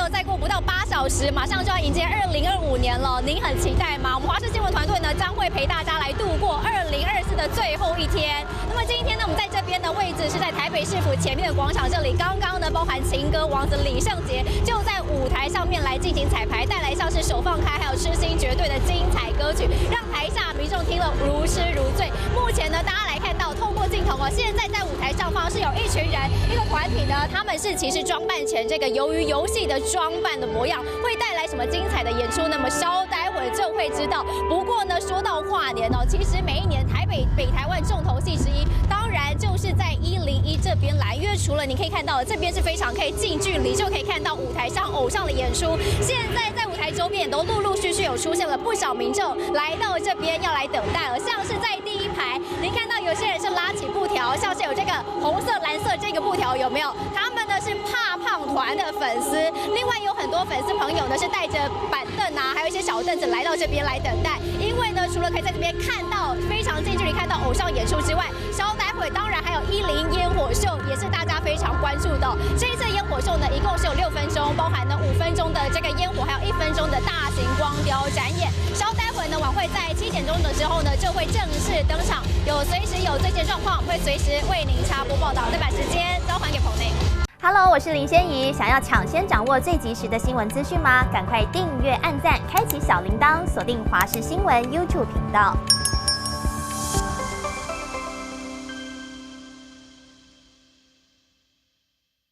哦，再過不到8小時，馬上就要迎接2025年了。您很期待嗎？我們華視新聞團隊呢，將會陪大家來度過2024的最後一天。那麼今天呢，我們在這邊的位置是在台北市府前面的廣場這裡。剛剛呢，包含情歌王子李聖傑就在舞台上面來進行彩排，帶來像是手放開還有痴心絕對的精彩歌曲，讓台下民眾聽了如痴如醉。目前呢，大家來看到透過鏡頭哦，現在在舞台上方是有一群人，一個團體呢，他們是其實裝扮成這個魷魚遊戲的裝扮的模樣，會帶來什麼精彩的演出？那麼稍待會就會知道。不過呢，說到跨年哦，其實每一年台北北台灣重頭戲之一，當然就是在101這邊來，因為除了你可以看到這邊是非常可以近距離就可以看到舞台上偶像的演出，現在在舞台周邊也都陸陸續續有出現了不少民眾來到這邊要來等待了，像是在第一排，您看到有些人是拉起布條，像是有這個紅色、藍色這個布條，有沒有？他們呢是怕胖團的粉絲，另外有很多粉絲朋友呢是帶着板凳啊，還有一些小凳子來到這邊來等待，因為呢除了可以在這邊看到非常近距離看到偶像演出之外，稍待會當然還有101煙火秀，也是大家非常關注的。這一次煙火秀呢，一共是有6分鐘，包含呢5分鐘的這個煙火，還有1分鐘的大型光雕展演。稍待會呢，晚會在7點鐘的時候呢就會正式登場，有隨時有最新狀況，會隨時為您插播報道。再把時間交還給棚內。 Hello，我是林仙怡。想要搶先掌握最及時的新聞資訊嗎？趕快訂閱、按讚、開啟小鈴鐺，鎖定華視新聞 YouTube 頻道。